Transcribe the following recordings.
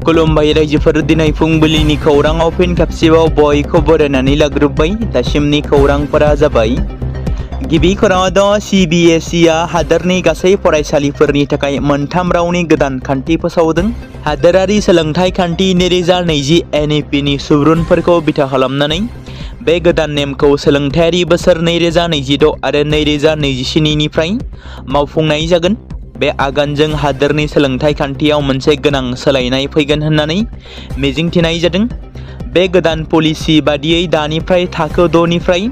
खुलुमबाय रायजोफोर दिनै फुंबिलिनि खौराङाव फिन खेबसेबाव बयखौ बरायनानै लाग्रोबाय। दासिमनि खौरांफोरा जाबाय। गिबि खौराङाव दं CBSE आ हादोरनि गासै फरायसालिफोरनि थाखाय मोनथाम रावनि गोदान खान्थि फोसावदों। हादोरारि सोलोंथाइ खान्थि 2020 NEP नि सुबुरुनफोरखौ बिथा खालामनानै बे गोदान नेमखौ सोलोंथायारि बोसोर 2026 आरो 2027 निफ्राय मावफुंनाय जागोन। बे आगानजों हादोरनि सोलोंथाइ खान्थियाव मोनसे गोनां सोलायनाय फैगोन होननानै मिजिंथिनाय जादों। बे गोदान पलिसि बादियै दानिफ्राय थाखो 6 निफ्राय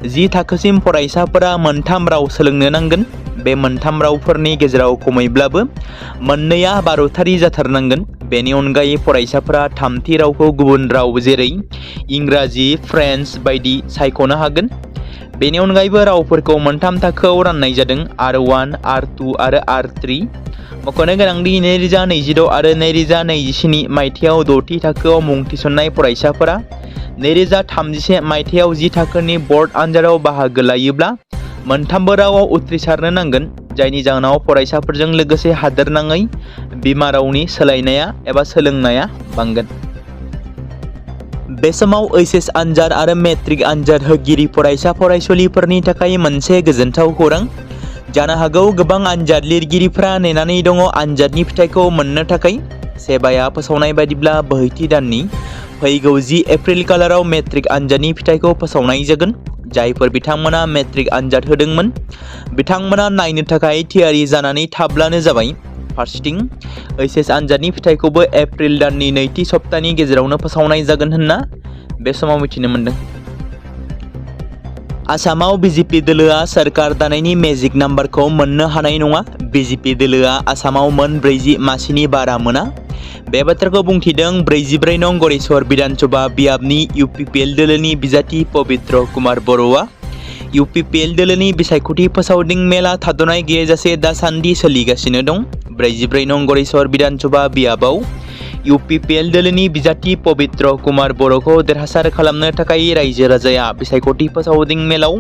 10 थाखोसिम फरायसाफोरा मोनथाम राव सोलोंनो नांगोन। बे मोनथाम रावफोरनि गेजेराव खमैब्लाबो मोननैया भारतारि जाथारनांगोन। बेनि अनगायै फरायसाफोरा थामथि रावखौ गुबुन राव जेरै इंराजि, फ्रेन्स बायदि सायख'नो हागोन। बेनि अनगायैबो रावफोरखौ मोनथाम थाखोआव राननाय जादों R1, R2 आरो R3। मख'नो गोनांदि 2026 आरो 2027 मायथाइयाव 6थि थाखोआव मुं थिसननाय फरायसाफोरा 2031 मायथाइयाव 10 थाखोनि बर्ड आनजादाव बाहागो लायोब्ला मोनथामबो रावाव उथ्रिसारनो नांगोन, जायनि जाहोनाव फरायसाफोरजों लोगोसे हादोरनाङै बिमा रावनि सोलायनाया एबा सोलोंनाया बांगोन। बे समाव HS आनजाद आरो मेट्रिक आनजाद होगिरि फरायसा फरायसुलिफोरनि थाखाय मोनसे गोजोनथाव खौरां। जानो हागौ गोबां आनजाद लिरगिरिफ्रा नेनानै दङ आनजादनि फिथाइखौ मोननो थाखाय। सेबाया फोसावनाय बायदिब्ला बोहैथि दाननि फैगौ 10 एप्रिल खालाराव मेट्रिक आनजादनि फिथाइखौ फोसावनाय जागोन। जायफोर बिथांमोना मेट्रिक आनजाद होदोंमोन बिथांमोना नायनो थाखाय थियारि जानानै थाब्लानो जाबाय। फारसेथिं HS आनजादनि फिथाइखौबो एप्रिल दाननि नैथि सप्तानि गेजेरावनो फोसावनाय जागोन होनना बे समाव मिथिनो मोनदों। आसामाव BJP दोलोआ सोरखार दानायनि मेजिक नाम्बारखौ मोननो हानाय नङा। BJP दोलोआ आसामाव मोन 40 मासिनि बारा मोना। बे बाथ्राखौ बुंथिदों 44 नं गरेस्वर विधानसभा बियाबनि UPPL दोलोनि बिजाथि पबित्र कुमार बर'आ। UPPL दोलोनि बिसायख'थि फोसावदिं मेला थाद'नाय गैयाजासे दासान्दि सोलिगासिनो दं। 44 नं गरेस्वर विधानसभा बियाबाव UPPL दोलोनि बिजाथि पबित्र कुमार बर'खौ देरहासार खालामनो थाखाय रायजो राजाया बिसायख'थि फोसावदिं मेलाव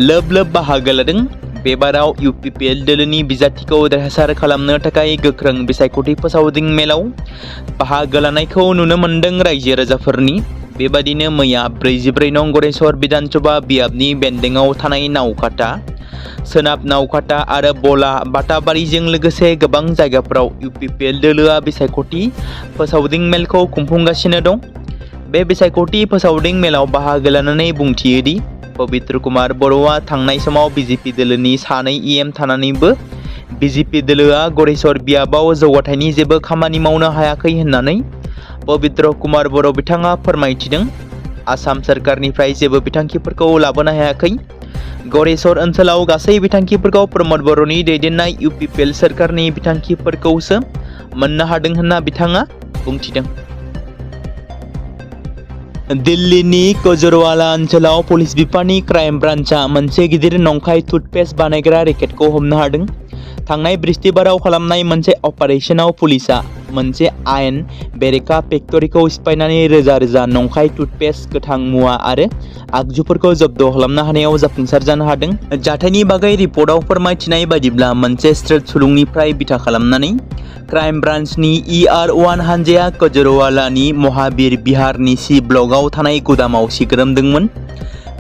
लोब लोब बाहागो लादों। बे बाराव UPPL दोलोनि बिजाथिखौ देरहासार खालामनो थाखाय गोख्रों बिसायख'थि फोसावदिं मेलाव बाहागो लानायखौ नुनो मोनदों रायजो राजाफोरनि। बेबादिनो मैया 44 नं गरेस्वर विधानसभा बियाबनि बेन्दोंआव थानाय नावकाटा, सोनाब नावकाटा आरो बला बाटाबारिजों लोगोसे गोबां जायगाफोराव UPPL दोलोआ बिसायख'थि फोसावदिं मेलखौ खुंफुंगासिनो दं। बे बिसायख'थि फोसावदिं मेलाव बाहागो लानानै बुंथियोदि पबित्र कुमार बर'आ थांनाय समाव BJP दोलोनि 2 EM थानानैबो BJP दोलोआ गरेस्वर बियाबाव जौगाथायनि जेबो खामानि मावनो हायाखै होननानै पबित्र कुमार बर' बिथाङा फोरमायथिदों। आसाम सोरखारनिफ्राय जेबो बिथांखिफोरखौ लाबोनो हायाखै। गरेस्वर ओनसोलाव गासै बिथांखिफोरखौ प्रमद बर'नि दैदेननाय UPPL सोरखारनि बिथांखिफोरखौसो मोननो हादों होनना बिथाङा बुंथिदों। दिल्लीनि खजरवाला ओनसोलाव पुलिस बिफाननि क्राइम ब्रान्चआ मोनसे गिदिर नंखाय टुथपेस्ट बानायग्रा रेकेटखौ हमनो हादों। थांनाय बृहस्पतिबाराव खालामनाय मोनसे अपारेशनाव पुलिसआ मोनसे आयेन बेरेखा फेक्टरिखौ सिफायनानै रोजा रोजा नंखाय टुथपेस्ट, गोथां मुवा आरो आगजुफोरखौ जब्द खालामनो हानायाव जाफुंसार जानो हादों। जाथायनि बागै रिपर्टआव फोरमायथिनाय बायदिब्ला मोनसे स्ट्रेट सुलुंनिफ्राय बिथा खालामनानै क्राइम ब्रान्चनि ER1 हानजाया खजरवालानि महावीर बिहारनि C ब्लकआव थानाय गुदामाव सिग्रोमदोंमोन।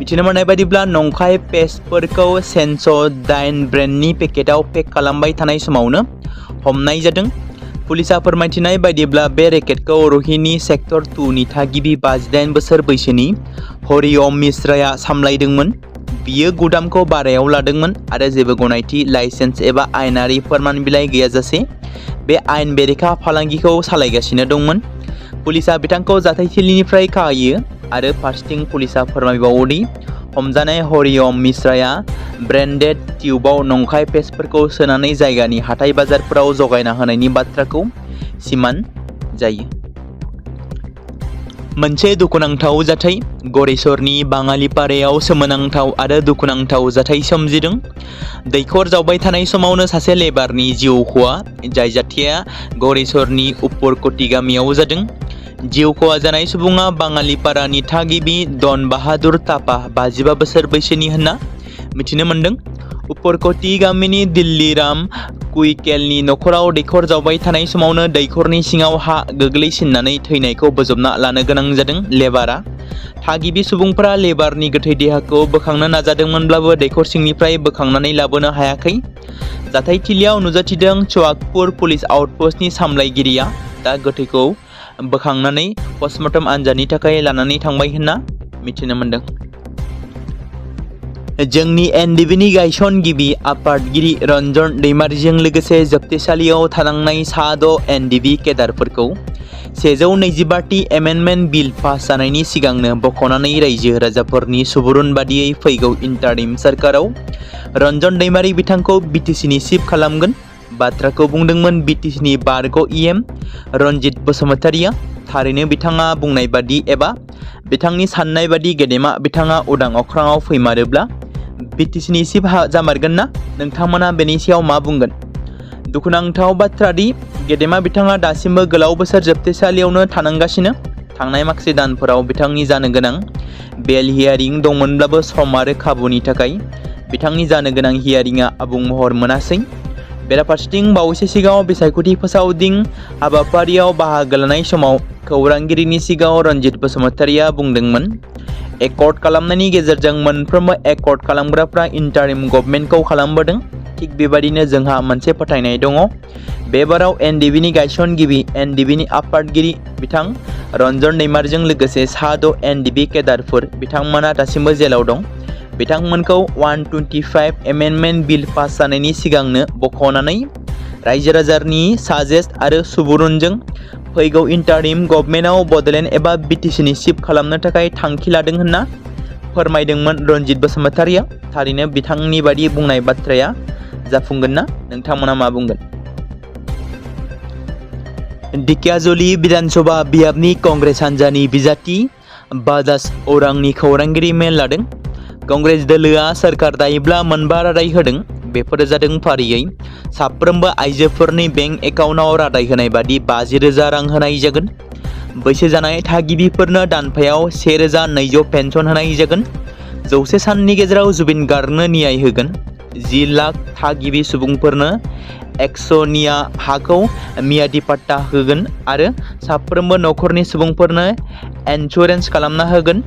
मिथिनो मोननाय बायदिब्ला नंखाय पेस्टफोरखौ सेन्स'डाइन ब्रेन्डनि पेकेटाव पेक खालामबाय थानाय समावनो हमनाय जादों। पुलिसआ फोरमायथिनाय बायदिब्ला बे रेकेटखौ रोहिणी सेक्टर 2 नि थागिबि 58 बोसोर बैसोनि हरिओम मिश्राया सामलायदोंमोन। बियो गुदामखौ भारायाव लादोंमोन आरो जेबो गनायथि, लाइसेन्स एबा आयेनारि फोरमान बिलाइ गैयाजासे बे आयेन बेरेखा फालांगिखौ सालायगासिनो दंमोन। पुलिसआ बिथांखौ जाथायथिलिनिफ्राय खायो आरो फारसेथिं पुलिसआ फोरमायबावोदि हमजानाय हरिओम मिश्राया ब्रेन्डेड टिउबआव नंखाय पेस्टफोरखौ सोनानै जायगानि हाथाय बाजारफोराव जगायना होनायनि बाथ्राखौ सिमान जायो। मोनसे दुखुनांथाव जाथाय। गरेस्वरनि बाङालिपारायाव सोमोनांथाव आरो दुखुनांथाव जाथाय सोमजिदों। दैखर जावबाय थानाय समावनो सासे लेबारनि जिउ खहा। जाय जाथाया गरेस्वरनि उपरक'टि गामियाव जादों। जिउ खहा जानाय सुबुङा बाङालिपारानि थागिबि डन बाहादुर तापा 55 बोसोर बैसोनि होनना मिथिनो मोनदों। उपरक'टि गामिनि दिल्लीराम कुइकेलनि नखराव दैखर जावबाय थानाय समावनो दैखरनि सिङाव हा गोग्लैसिननानै थैनायखौ बोजबना लानो गोनां जादों लेबारा। थागिबि सुबुंफोरा लेबारनि गोथै देहाखौ बोखांनो नाजादोंमोनब्लाबो दैखर सिंनिफ्राय बोखांनानै लाबोनो हायाखै। जाथायथिलियाव नुजाथिदों चुवाकपुर पुलिस आउटपोस्टनि सामलायगिरिया दा गोथैखौ बोखांनानै पस्टमर्टम आनजादनि थाखाय लानानै थांबाय होनना मिथिनो मोन्दों। जोंनि एनडिएफबीनि गायसनगिरि आफादगिरि रन्जन दैमारिजों लोगोसे जोबथेसालियाव थानांनाय सा 6 एनडिएफबी केडारफोरखौ 125टी एमेन्डमेन्ट बिल पास जानायनि सिगांनो बख'नानै रायजो राजाफोरनि सुबुरुन बादियै फैगौ इन्टारिम सरकाराव रन्जन दैमारि बिथांखौ बिटिसिनि चिफ खालामगोन बाथ्राखौ बुंदोंमोन बिटिसिनि बारग' इएम रनजित बसुमतारिया। थारैनो बिथाङा बुंनाय बादि एबा बिथांनि साननाय बादि गेदेमा बिथाङा उदां अख्राङाव फैमारोब्ला बिटिसिनि चिफ जामारगोन ना? नोंथांमोना बेनि सायाव मा बुंगोन? दुखुनांथाव बाथ्रा दि गेदेमा बिथाङा दासिमबो गोलाव बोसोर जोबथेसालियावनो थानांगासिनो। थांनाय माखासे दानफोराव बिथांनि जानो गोनां बेल हियारिं दंमोनब्लाबो सम आरो खाबुनि थाखाय बिथांनि जानो गोनां हियारिंआ आबुं महर मोनासै। बेराफारसेथिं बावैसो सिगाङाव बिसायख'थि फोसावदिं हाबाफारियाव बाहागो लानाय समाव खौरांगिरिनि सिगाङाव रनजित बसुमतारिया बुंदोंमोन, एकर्ड खालामनायनि गेजेरजों मोनफ्रोमबो एकर्ड खालामग्राफ्रा इन्टारिम गभर्नमेन्टखौ खालामबोदों। थिग बेबादिनो जोंहा मोनसे फोथायनाय दङ। बे बाराव एनडिएफबीनि गायसनगिरि एनडिएफबीनि आफादगिरि बिथां रन्जन दैमारिजों लोगोसे सा 6 एनडिएफबी केडारफोर बिथांमोना दासिमबो जेलाव दं। बिथांमोनखौ 125 एमेन्डमेन्ट बिल पास जानायनि सिगांनो बख'नानै रायजो राजानि साजेस्ट आरो सुबुरुनजों फैगौ इन्टारिम गभर्नमेन्टआव बड'लेण्ड एबा बिटिसिनि चिफ खालामनो थाखाय थांखि लादों होनना फोरमायदोंमोन रनजित बसुमतारिया। थारैनो बिथांनि बादि बुंनाय बाथ्राया जाफुंगोन ना? नोंथांमोना मा बुंगोन? धेकियाजुलि विधानसभा बियाबनि कंग्रेस हान्जानि बिजाथि बादास औरांनि खौरांगिरि मेल लादों। कंग्रेस दोलोआ सोरखार दायोब्ला मोनबा रादाय होदों। बेफोरो जादों फारियै साफ्रोमबो आइजोफोरनि बेंक एकाउन्टआव रादाय होनाय बादि 50,000 रां होनाय जागोन। बैसो जानाय थागिबिफोरनो दानफायाव 1,200 पेन्सन होनाय जागोन। 100 साननि गेजेराव जुबिन गार्गनो न्याय होगोन। 10 लाख थागिबि सुबुंफोरनो 100 निया हाखौ मियादि पाट्टा होगोन आरो साफ्रोमबो नखरनि सुबुंफोरनो इन्सुरेन्स खालामना होगोन।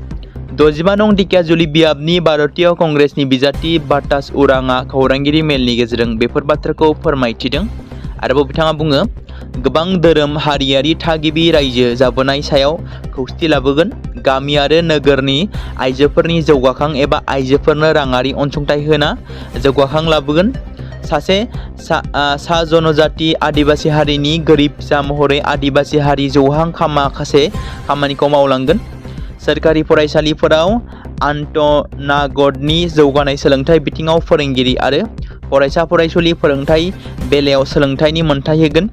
65 नं धेकियाजुलि बियाबनि भारतीय कंग्रेसनि बिजाथि बादास औरांआ खौरांगिरि मेलनि गेजेरजों बेफोर बाथ्राखौ फोरमायथिदों। आरोबाव बिथाङा बुङो, गोबां धोरोम हारियारि थागिबि रायजो जाबोनाय सायाव खौसेथि लाबोगोन। गामि आरो नोगोरनि आइजोफोरनि जौगाखां एबा आइजोफोरनो राङारि अनसुंथाइ होना जौगाखां लाबोगोन। सासे सा जनजाति आदिबासि हारिनि गोरिब फिसा महरै आदिबासि हारि जौहां माखासे खामानिखौ मावलांगोन। सोरखारि फरायसालिफोराव आन्तनागदनि जौगानाय सोलोंथाइ बिथिङाव फोरोंगिरि आरो फरायसा फरायसुलि फोरोंथाइ बेलायाव सोलोंथाइनि मोनथाय होगोन।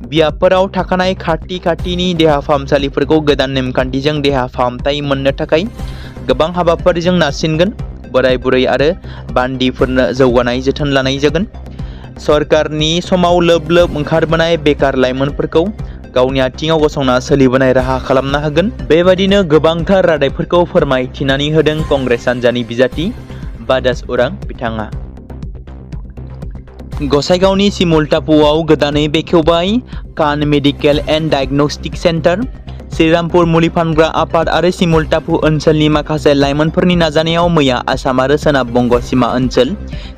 बियाबफोराव थाखानाय खाथि-खाथिनि देहा फाहामसालिफोरखौ गोदान नेमखान्थिजों देहा फाहामथाय मोननो थाखाय गोबां हाबाफारिजों नारसिनगोन। बोराय बुरै आरो बान्दिफोरनो जौगानाय जोथोन लानाय जागोन। सरकारनि समाव लोब लोब ओंखारबोनाय बेकार लाइमोनफोरखौ गावनि आथिङाव गसंना सोलिबोनाय राहा खालामना होगोन। बेबायदिनो गोबांथार रादायफोरखौ फोरमायथिनानै होदों कंग्रेस हान्जानि बिजाथि बादास औरां बिथाङा। गसाइगावनि सिमुलटापुआव गोदानै बेखेवबाय कान medical and diagnostic centre. Srirampur मुलि फानग्रा आफाद आरो सिमुलटापु ओनसोलनि माखासे लाइमोनफोरनि नाजानायाव मैया आसाम आरो सोनाब बंग सीमा ओनसोल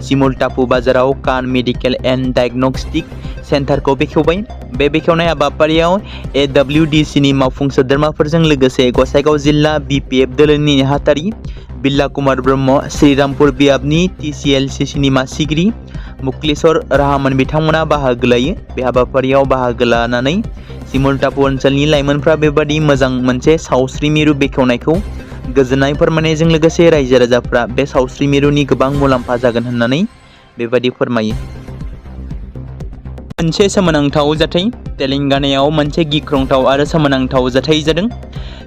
सिमुलटापु बाजाराव कान मेडिकेल एन्ड डायग्नोस्टिक सेन्टारखौ बेखेवबाय। बे बेखेवनाय हाबाफारियाव एडब्लिउडिसिनि मावफुं सोद्रोमाफोरजों लोगोसे गसाइगाव जिल्ला बिपिएफ दोलोनि नेहाथारि बिल्ला कुमार ब्रह्म, श्रीरामपुर बियाबनि टिसिएलसिसिनि मासिगिरि मुक्लेश्वर राहामोन बिथांमोना बाहागो लायो। बे हाबाफारियाव बाहागो लानानै सिमुलटापु ओनसोलनि लाइमोनफ्रा बेबादि मोजां मोनसे सावस्रि मिरु बेखेवनायखौ गोजोननाय फोरमायनायजों लोगोसे रायजो राजाफ्रा बे सावस्रि मिरुनि गोबां मुलाम्फा जागोन होननानै बेबादि फोरमायो। मोनसे सोमोनांथाव जाथाय। तेलेंगानायाव मोनसे गिख्रंथाव आरो सोमोनांथाव जाथाय जादों।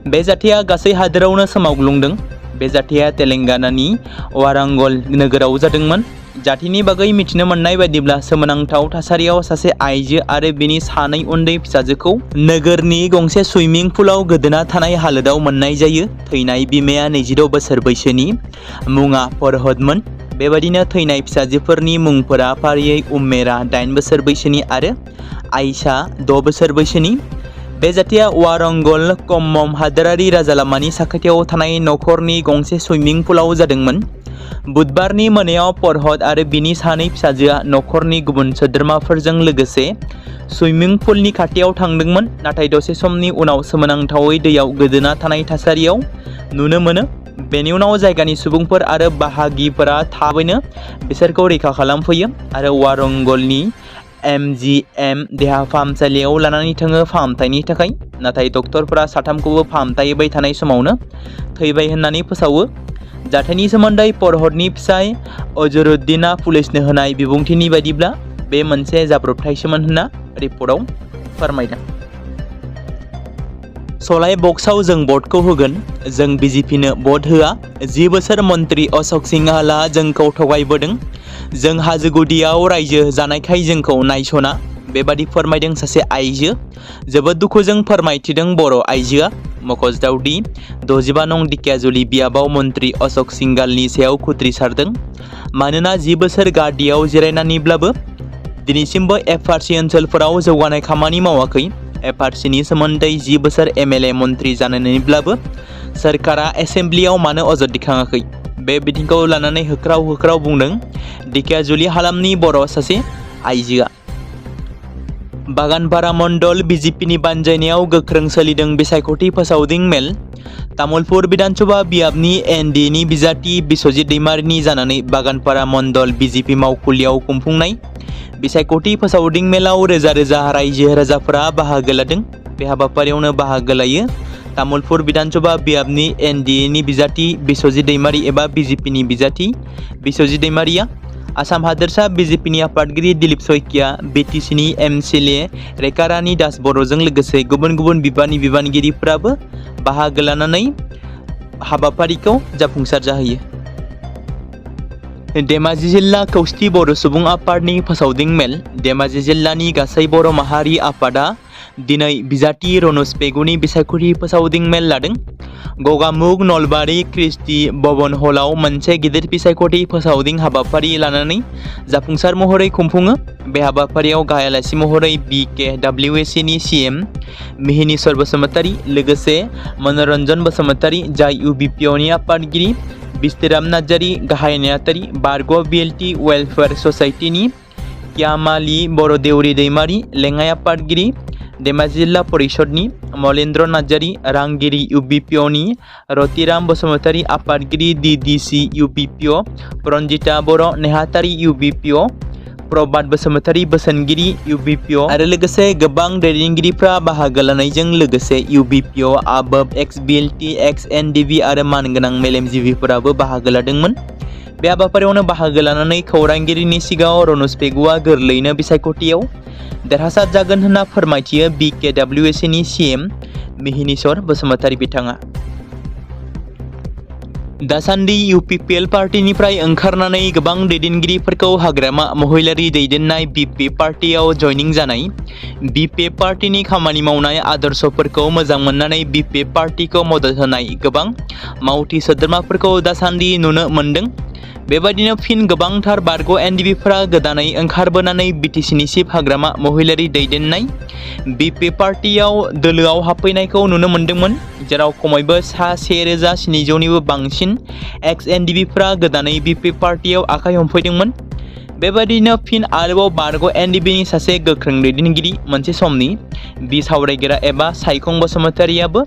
बे जाथाया गासै हादोरावनो सोमावग्लुंदों। बे जाथाया तेलेंगानानि वारांगल नोगोराव जादोंमोन। जाथायनि बागै मिथिनो मोननाय बायदिब्ला सोमोनांथाव थासारियाव सासे आइजो आरो बिनि सानै उन्दै फिसाजोखौ नोगोरनि गंसे सुइमिं पुलाव गोदोना थानाय हालोदाव मोननाय जायो। थैनाय बिमाया 22 बोसोर बैसोनि मुङा फरहदमोन। बेबादिनो थैनाय फिसाजोफोरनि मुंफोरा फारियै उम्मेरा 8 बोसोर बैसोनि आरो आयशा 6 बोसोर बैसोनि। बे जाथाया वारंगल कम्मम हादोरारि राजालामानि साखाथियाव थानाय नखरनि गंसे सुइमिं पुलाव जादोंमोन। बुधबारनि मोनायाव फरहद आरो बिनि सानै फिसाजोआ नखरनि गुबुन सोद्रोमाफोरजों लोगोसे सुइमिं पुलनि खाथियाव थांदोंमोन, नाथाय दसे समनि उनाव सोमोनांथावै दैयाव गोदोना थानाय थासारियाव नुनो मोनो। बेनि उनाव जायगानि सुबुंफोर आरो बाहागिफोरा थाबैनो बिसोरखौ रैखा खालामफैयो आरो वारंगलनि MGM देहा फाहामसालियाव लानानै थाङो फाहामथायनि थाखाय, नाथाय डक्टरफोरा साथामखौबो फाहामथाय होबाय थानाय समावनो थैबाय होननानै फोसावो। जाथायनि सोमोन्दै फरहदनि फिसाय अजरुद्दिना पुलिसनो होनाय बिबुंथिनि बायदिब्ला बे मोनसे जाब्रबथायसोमोन होनना रिपर्टआव फोरमायदों। सलाय बक्सआव जों भटखौ होगोन, जों BJPनो भट होआ। 10 बोसोर मन्त्रि अशोक सिंहाला जोंखौ थगायबोदों। जों हाजो गुदियाव रायजो जानायखाय जोंखौ नायसना, बेबादि फोरमायदों सासे आइजो। जोबोद दुखुजों फोरमायथिदों बर' आइजोआ। मख'जाथावदि 65 नं धेकियाजुलि बियाबाव मन्त्रि अशोक सिंगालनि सायाव खुद्रिसारदों। मानोना 10 बोसोर गादियाव जिरायनानैब्लाबो दिनैसिमबो FRC ओनसोलफोराव जौगानाय खामानि मावाखै। FRCनि सोमोन्दै 10 बोसोर MLA मन्त्रि जानानैब्लाबो सोरखारा एसेम्ब्लियाव मानो अजद दिखाङाखै? बे बिथिंखौ लानानै होख्राव बुंदों धेकियाजुलि हालामनि बर' सासे आइजोआ। बागानपारा मण्डल BJPनि बानजायनायाव गोख्रों सोलिदों बिसायख'थि फोसावदिं मेल। तामुलपुर विधानसभा बियाबनि NDनि बिजाथि बिस्वजित दैमारिनि जानानै बागानपारा मण्डल BJP मावखुलियाव खुंफुंनाय बिसायख'थि फोसावदिं मेलाव रोजा रोजा रायजो राजाफोरा बाहागो लादों। बे हाबाफारियावनो बाहागो लायो तामुलपुर विधानसभा बियाबनि NDनि बिजाथि बिस्वजित दैमारि एबा BJPनि बिजाथि बिस्वजित दैमारिया, आसाम हादोरसा BJPनि आफादगिरि दिलीप सयकिया, BTCनि MCLA रेखारानि दास बर'जों लोगोसे गुबुन गुबुन बिबाननि बिबानगिरिफोराबो बाहागो लानानै हाबाफारिखौ जाफुंसार जाहोयो। धेमाजि जिल्ला खौसेथि बर' सुबुं आफादनि फोसावदिं मेल। धेमाजि जिल्लानि गासै बर' माहारि आफादा दिनै बिजाथि रनज पेगुनि बिसायख'थि फोसावदिं मेल लादों। गगामुग नलबारि क्रिस्टि भवन हलाव मोनसे गिदिर बिसायख'थि फोसावदिं हाबाफारि लानानै जाफुंसार महरै खुंफुङो। बे हाबाफारियाव गाहाय आलासि महरै BKWACनि CM मिहिनीश्वर बसुमतारी, लोगोसे मनरन्जन बसुमतारी, जाय UBPOनि आफादगिरि, बिस्तिराम नार्जारी, गाहाय नेहाथारि, बारग' BLT वेलफेयार ससाइटिनि क्यामाली बर' देउरि दैमारि, लेङाइ आफादगिरि, धेमाजि जिल्ला परिषदनि मलेन्द्र नार्जारी, रांगिरि UBPOनि रतिराम बसुमतारी, आफादगिरि DDC UBPO रन्जिता बर', नेहाथारि UBPO प्रबाद बसुमतारी, बोसोनगिरि UBPO आरो लोगोसे गोबां दैदेनगिरिफ्रा बाहागो लानायजों लोगोसे UBPO, ABOB, ex-BLT, ex-NDB आरो मानगोनां मेलेमजिबिफोराबो बाहागो लादोंमोन। बे हाबाफारियावनो बाहागो लानानै खौरांगिरिनि सिगाङाव रनज पेगुआ गोरलैयैनो बिसायख'थियाव देरहासार जागोन होनना फोरमायथियो BKWACनि CM मिहिनीश्वर बसुमतारी बिथाङा। दासान्दि UPPL पार्टिनिफ्राय ओंखारनानै गोबां दैदेनगिरिफोरखौ हाग्रामा महिलारि दैदेननाय BP पार्टियाव जयनिं जानाय, BP पार्टिनि खामानि मावनाय आदर्शफोरखौ मोजां मोननानै BP पार्टिखौ मदद होनाय गोबां मावथि सोद्रोमाफोरखौ दासान्दि नुनो मोनदों। बेबायदिनो फिन गोबांथार बारग' NDBफोरा गोदानै ओंखारबोनानै BTCनि सिफ हाग्रामा महिलारि दैदेननाय BP पार्टियाव दोलोआव हाबफैनायखौ नुनो मोन्दोंमोन, जेराव खमैबो सा 1700निबो बांसिन ex-NDBफोरा गोदानै BP पार्टियाव आखाइ हमफैदोंमोन। बेबायदिनो फिन आरोबाव बारग' NDBनि सासे गोख्रों दैदेनगिरि, मोनसे समनि बिसावरायगिरि एबा सायखं बसुमतारीयाबो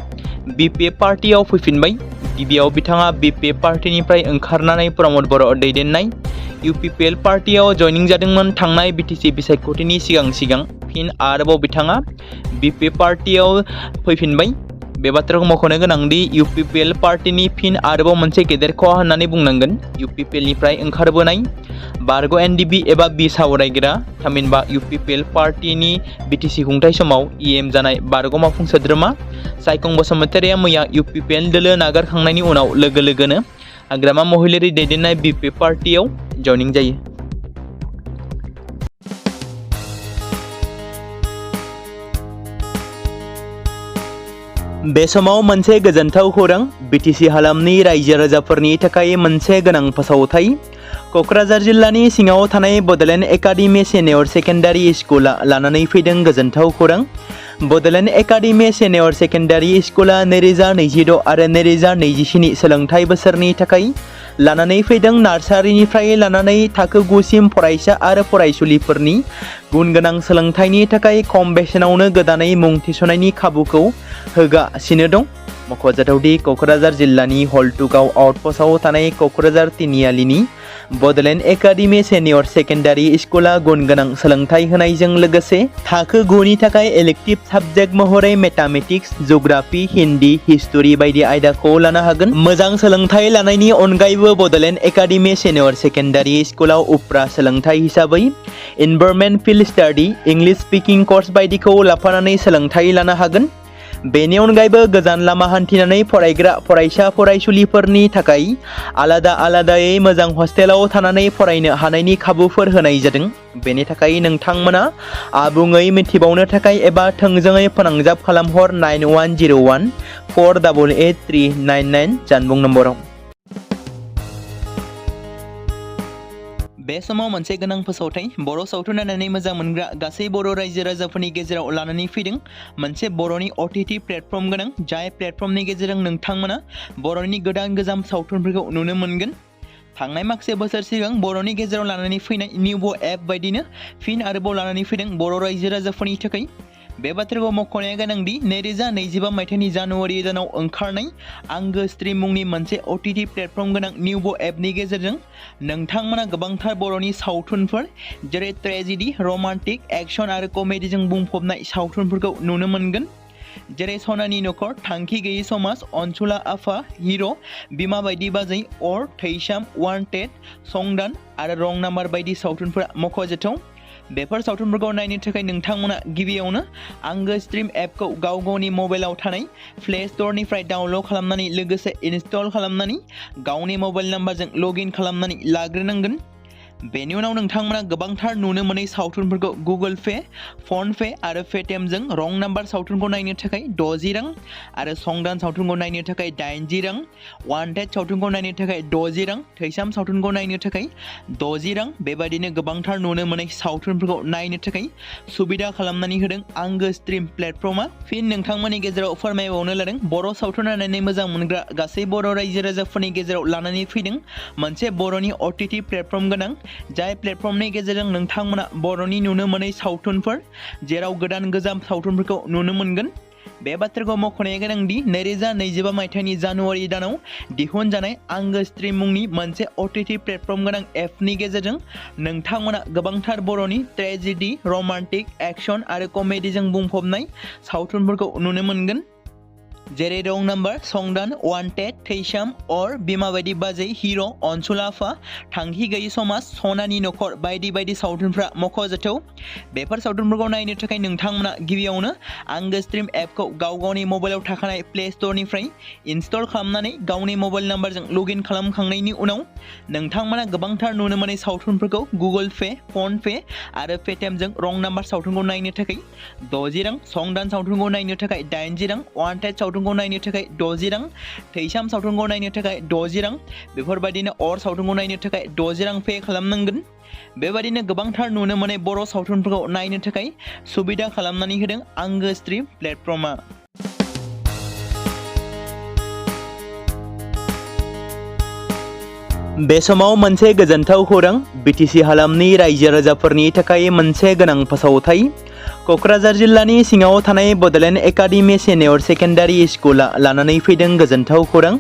BP पार्टियाव फैफिनबाय। गिबियाव बिथाङा BP पार्टिनिफ्राय ओंखारनानै प्रमद बर' दैदेननाय UPPL पार्टियाव जयनिं जादोंमोन थांनाय BTC बिसायख'थिनि सिगां फिन आरोबाव बिथाङा BP पार्टियाव फैफिनबाय। बे बाथ्राखौ मख'नो गोनांदि UPPL पार्टिनि फिन आरोबाव मोनसे गेदेर खहा होननानै बुंनांगोन। UPPLनिफ्राय ओंखारबोनाय बारग' NDB एबा बिसावरायगिरि, थामहिनबा UPPL पार्टिनि BTC खुंथाय समाव EM जानाय बारग' मावफुं सोद्रोमा सायखं बसुमतारीया मैया UPPL दोलो नागारखांनायनि उनाव लोगो लोगोनो हाग्रामा महिलारि दैदेननाय BP पार्टियाव जयनिं जायो। बे समाव मोनसे गोजोनथाव खौरां, BTC हालामनि रायजो राजाफोरनि थाखाय मोनसे गोनां फोसावथाय। क'क्राझार जिल्लानि सिङाव थानाय बड'लेण्ड एकाडेमि सेनियर सेकेन्डारि स्कुला लानानै फैदों गोजोनथाव खौरां। बड'लेण्ड एकाडेमि सेनियर सेकेन्डारि स्कुला 2026 आरो 2027 सोलोंथाइ बोसोरनि थाखाय लानानै फैदों नार्सारिनिफ्राय लानानै थाखो 9 सिम फरायसा आरो फरायसुलिफोरनि गुन गोनां सोलोंथाइनि थाखाय खम बेसेनावनो गोदानै मुं थिसननायनि खाबुखौ होगासिनो दं। मख'जाथावदि क'क्राझार जिल्लानि हल्टुगाव आउटपस्टआव थानाय क'क्राझार तिनिआलिनि बड'लेण्ड एकाडेमि सेनियर सेकेन्डारि स्कुला गुन गोनां सोलोंथाइ होनायजों लोगोसे थाखो 9 नि थाखाय इलेक्टिभ साबजेक्ट महरै मेथामेटिक्स, जिअ'ग्राफि, हिन्दी, हिस्टरि बायदि आयदाखौ लानो हागोन। मोजां सोलोंथाइ लानायनि अनगायैबो बड'लेण्ड एकाडेमि सेनियर सेकेन्डारि स्कुलाव उफ्रा सोलोंथाइ हिसाबै environment field study, English speaking course बायदिखौ लाफानानै सोलोंथाइ लानो हागोन। बेनि अनगायैबो गोजान लामा हान्थिनानै फरायग्रा फरायसा फरायसुलिफोरनि थाखाय आलादा आलादायै मोजां हस्टेलाव थानानै फरायनो हानायनि खाबुफोर होनाय जादों। बेनि थाखाय नोंथांमोना आबुङै मिथिबावनो थाखाय एबा थोंजोङै फोनांजाब खालामहर 9101 488 399 जानबुं नम्बराव। बे समाव मोनसे गोनां फोसावथाय बर' सावथुन नायनानै मोजां मोनग्रा गासै बर' रायजो राजाफोरनि गेजेराव लानानै फैदों मोनसे बर'नि OTT प्लेटफर्म गोनां, जाय प्लेटफर्मनि गेजेरजों नोंथांमोना बर'नि गोदान गोजाम सावथुनफोरखौ नुनो मोनगोन। थांनाय माखासे बोसोर सिगां बर'नि गेजेराव लानानै फैनाय निउबो एप बायदिनो फिन आरोबाव लानानै फैदों बर' रायजो राजाफोरनि थाखाय। बे बाथ्राखौ मख'नाया गोनांदि 2025 मायथाइनि जानुवारि दानाव ओंखारनाय आंगो स्ट्रिम मुंनि मोनसे OTT प्लेटफर्म गोनां निउबो एपनि गेजेरजों नोंथांमोना गोबांथार बर'नि सावथुनफोर जेरै ट्रेजेडि, रमान्टिक, एक्शन आरो कमेडिजों बुंफबनाय सावथुनफोरखौ नुनो मोनगोन। जेरै सनानि नखर, थांखि गैयै समाज, अनसुला आफा, हिर', बिमा बायदि बाजै, अर, थैसाम, वान्टेड, संदान आरो रं नाम्बार बायदि सावथुनफोरा मख'जाथाव। बेफोर सावथुनफोरखौ नायनो थाखाय नोंथांमोना गिबियावनो आंगो स्ट्रिम एपखौ गाव गावनि मबाइलाव थानाय प्ले स्ट'रनिफ्राय डाउनल'ड खालामनानै लोगोसे इनस्टल खालामनानै गावनि मबाइल नाम्बारजों लग इन खालामनानै लाग्रोनांगोन। बेनि उनाव नोंथांमोना गोबांथार नुनो मोनै सावथुनफोरखौ गुगोल पे, फन पे आरो पेटिएमजों रं नाम्बार सावथुनखौ नायनो थाखाय 60 रां आरो संदान सावथुनखौ नायनो थाखाय 80 रां, वान्टेड सावथुनखौ नायनो थाखाय 60 रां, थैसाम सावथुनखौ नायनो थाखाय 60 रां बेबायदिनो गोबांथार नुनो मोनै सावथुनफोरखौ नायनो थाखाय सुबिदा खालामनानै होदों आंगो स्ट्रिम प्लेटफर्मा। फिन नोंथांमोननि गेजेराव फोरमायबावनो लादों बर' सावथुन नायनानै मोजां मोनग्रा गासै बर' रायजो राजाफोरनि गेजेराव लानानै फैदों मोनसे बर'नि OTT प्लेटफर्म गोनां, जाय प्लेटफर्मनि गेजेरजों नोंथांमोना बर'नि नुनो मोनै सावथुनफोर जेराव गोदान गोजाम सावथुनफोरखौ नुनो मोनगोन। बे बाथ्राखौ मख'नाया गोनांदि 2025 मायथाइनि जानुवारि दानाव दिहुनजानाय आंगो स्ट्रिम मुंनि मोनसे OTT प्लेटफर्म गोनां एपनि गेजेरजों नोंथांमोना गोबांथार बर'नि ट्रेजेडि, रमान्टिक, एक्शन आरो कमेडिजों बुंफबनाय सावथुनफोरखौ नुनो मोनगोन। जेरै रं नाम्बार, संदान, वान्टेड, थैसाम, अर, बिमा बायदि बाजै, हिर', अनसुला आफा, थांखि गैयै समाज, सनानि नखर बायदि बायदि सावथुनफ्रा मख'जाथाव। बेफोर सावथुनफोरखौ नायनो थाखाय नोंथांमोना गिबियावनो आंगो स्ट्रिम एपखौ गाव गावनि मबाइलाव थाखानाय प्ले स्ट'रनिफ्राय इनस्टल खालामनानै गावनि मबाइल नाम्बारजों लग इन खालामखांनायनि उनाव नोंथांमोना गोबांथार नुनो मोनै सावथुनफोरखौ गुगोल पे, फन पे आरो पेटिएमजों रं नाम्बार सावथुनखौ नायनो थाखाय 60 रां, संदान सावथुनखौ नायनो थाखाय 80 रां, वान्टेड सावथुनखौ नायनो थाखाय 60 रां, थैसाम सावथुनखौ नायनो थाखाय 60 रां बेफोरबायदिनो अर सावथुनखौ नायनो थाखाय 60 रां पे खालामनांगोन। बेबायदिनो गोबांथार नुनो मोनै बर' सावथुनफोरखौ नायनो थाखाय सुबिदा खालामनानै होदों आंगो स्ट्रिम प्लेटफर्मा। बे समाव मोनसे गोजोनथाव खौरां BTC हालामनि रायजो राजाफोरनि थाखाय मोनसे गोनां फोसावथाय। क'क्राझार जिल्लानि सिङाव थानाय बड'लेण्ड एकाडेमि सेनियर सेकेन्डारि स्कुला लानानै फैदों गोजोनथाव खौरां।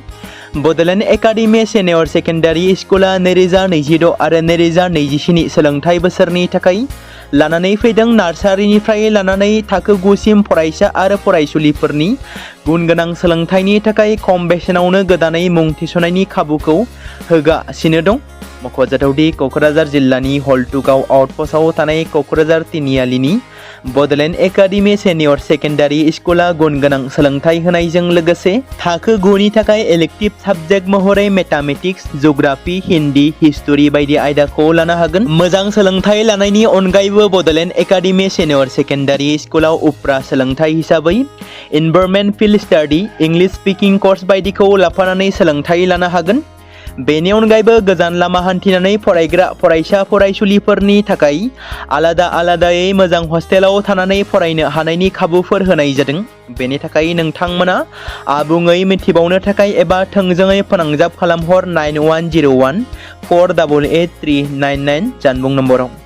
बड'लेण्ड एकाडेमि सेनियर सेकेन्डारि स्कुला 2026 आरो 2027 सोलोंथाइ बोसोरनि थाखाय लानानै फैदों नार्सारिनिफ्राय लानानै थाखो 9 सिम फरायसा आरो फरायसुलिफोरनि गुन गोनां सोलोंथाइनि थाखाय खम बेसेनावनो गोदानै मुं थिसननायनि खाबुखौ होगासिनो दं। मख'जाथावदि क'क्राझार जिल्लानि हल्टुगाव आउटपस्टआव थानाय क'क्राझार तिनिआलिनि बड'लेण्ड एकाडेमि सेनियर सेकेन्डारि स्कुला गुन गोनां सोलोंथाइ होनायजों लोगोसे थाखो 9 नि थाखाय इलेक्टिभ साबजेक्ट महरै मेथामेटिक्स, जिअ'ग्राफि, हिन्दी, हिस्टरि बायदि आयदाखौ लानो हागोन। मोजां सोलोंथाइ लानायनि अनगायैबो बड'लेण्ड एकाडेमि सेनियर सेकेन्डारि स्कुलाव उफ्रा सोलोंथाइ हिसाबै environment field study, English speaking course बायदिखौ लाफानानै सोलोंथाइ लानो हागोन। बेनि अनगायैबो गोजान लामा हान्थिनानै फरायग्रा फरायसा फरायसुलिफोरनि थाखाय आलादा आलादायै मोजां हस्टेलाव थानानै फरायनो हानायनि खाबुफोर होनाय जादों। बेनि थाखाय नोंथांमोना आबुङै मिथिबावनो थाखाय एबा थोंजोङै फोनांजाब खालामहर 9101 488 399 जानबुं नम्बराव।